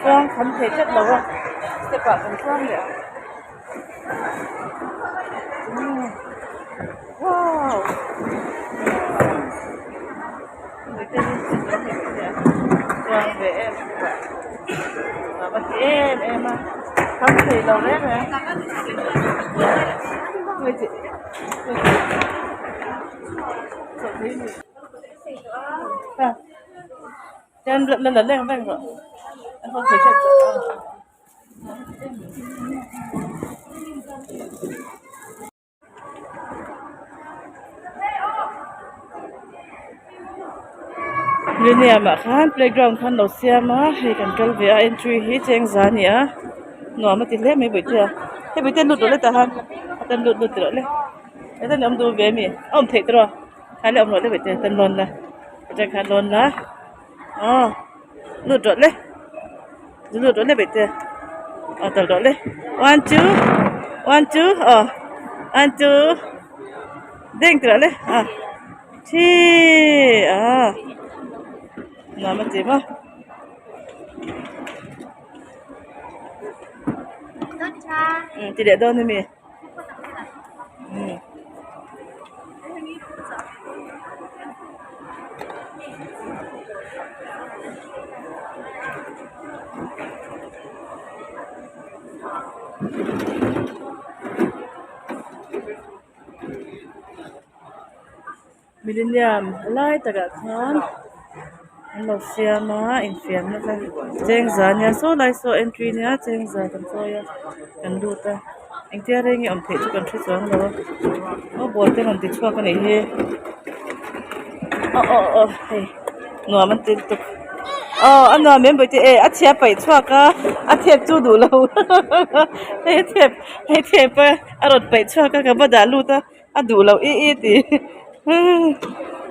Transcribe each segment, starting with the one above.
Chuang kham thei tlat lo a step ah kan chuang leh ang wow chuang ve em a va ti em em a kham thei lo reng reng Chuan la la reng reng rawh a haw thei teuh tawh ang. Millennium ah khan playground khan lo siam a hei kan kal ve a entry hi chengza a ni a nuam a ti hle mai bawihte a hei bawihte lut rawh le tah khan a tan lut lut rawh le hetah ni awm duh ve a mi a awm theih tawh a kha le awm rawh le bawihte tan lawn la. Atang khan lawn la aw lut rawh le lut rawh le bawihte aw tal rawh le one two one two aw one two ding ti rawh le aw three aw nuam a ti maw. Ti leh dawn a mi. Millennium lai takah khan an lo siam a infiamna kha chengza ania saw lai saw entry nia chengza kan chawi a kan lut a engtia reng nge awm theih chu kan hre chuang lo a aw ball te rawn ti chhuak a nih hi aw aw aw hei nuam an ti lutuk aw a nuam em bawihte e a chhia paih chhuak a a thep chu duh lo hei a thep hei thep a a rawn paih chhuak a ka va dah lut a. A duh loh i i tih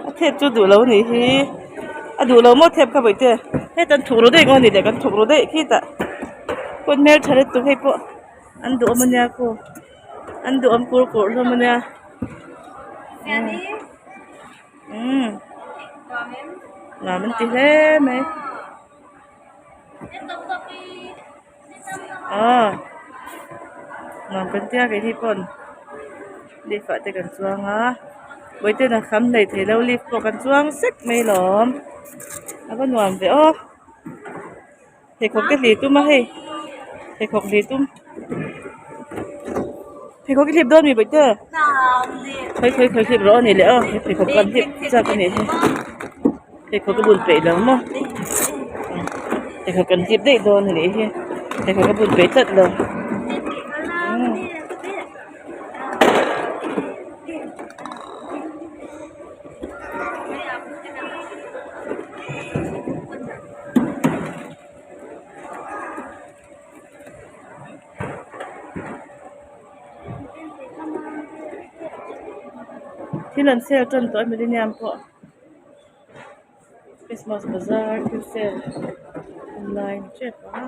a thep chu duh lo anih hi a duh lo maw thep kha bawihte heta an thuk ru daih maw ni le kan thuk ru daih khitah kawt hmeltha lutuk hei pawh an duhawm ania khaw an duhawm kur kur hlawm ania umm nuam an ti hle mai. Aw nuam kan tia kei hi pawn lift ah te kan chuang a bawihten a kham hlei thei lo lift pawh kan chuang sek mai lawm a va nuam ve aw pheikhawk te hli tum a hei pheikhawk hli tum pheikhawk i hlip dawn mi bawihte khawi khawi khawi hlip rawh a ni leh aw he pheikhawk kan hlip chak a nih hi. Pheikhawk a bun peih lo maw pheikhawk kan hlip daih dawn a nih hi pheikhawk a bun peih tlat lo. Thil an sale tan tawh a millennium pawh. Christmas bazar thil sale hun lai a ni tep a.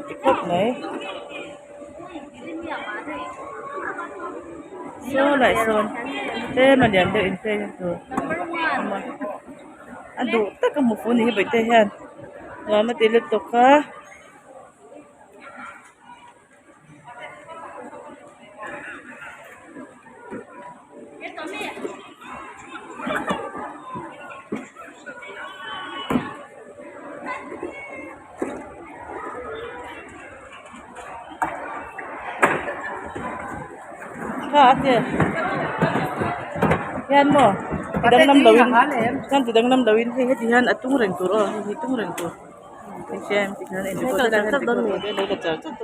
Ti khawp mai saw lah sawn tlem a lian deuh in play na tur a awm a. A duh tak a hmu fu ni hi bawihte hian nuam a ti lutuk a. Kha a che hian maw ti danglam lo in chuan ti danglam lo in hei heti hian a tung reng tur aw hei hi tung reng tur hei hian ti hian en char char.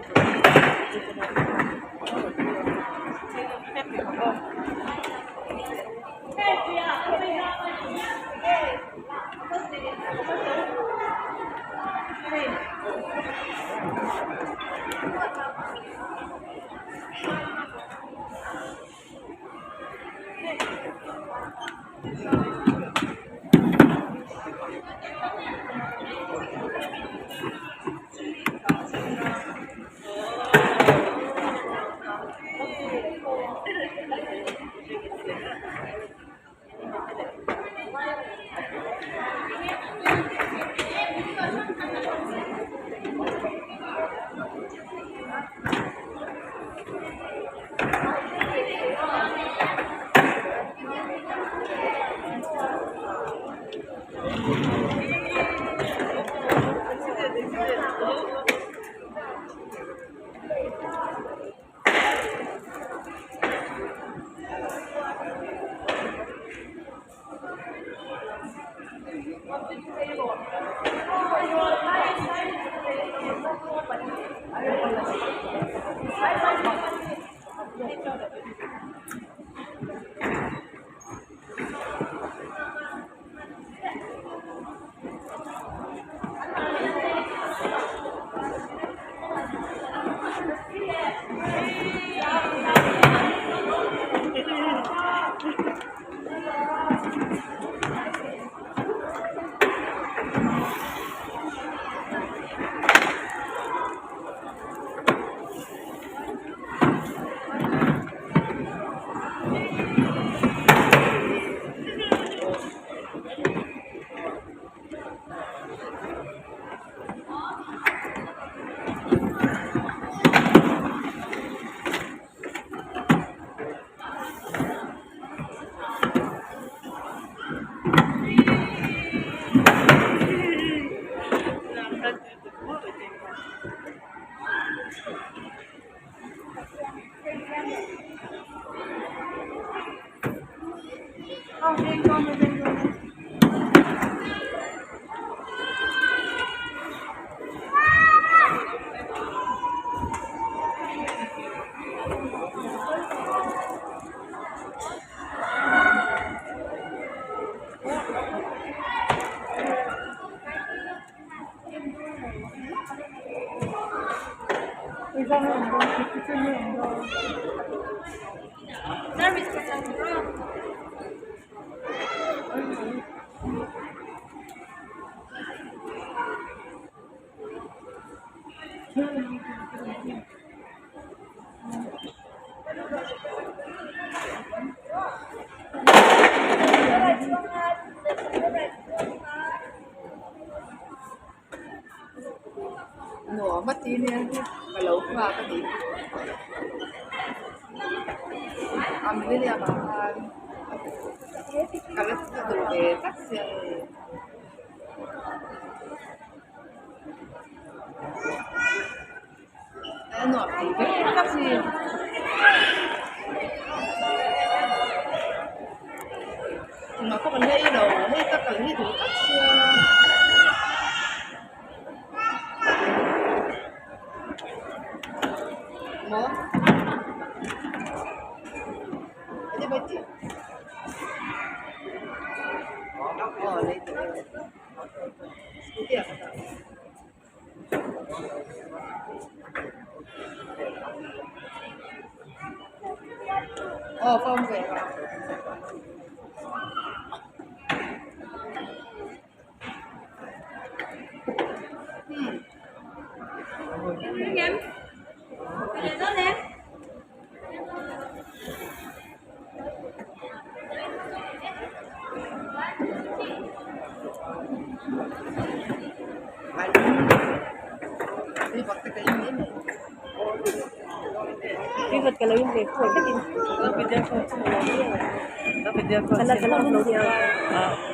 Nuam a ti nia ka lo nghak a ni a millennium ah khan ka la duh ve tak sia hei. A nuam thei ve tak a ni. Engmah pawh kan la ei lo hei ka kal hi duh tak sia. Maw enge maw tih aw lei tawh e scooty ah ka dah. Aw ka awm ve Tui ka lo in ve khawi takin. Kala kala upload.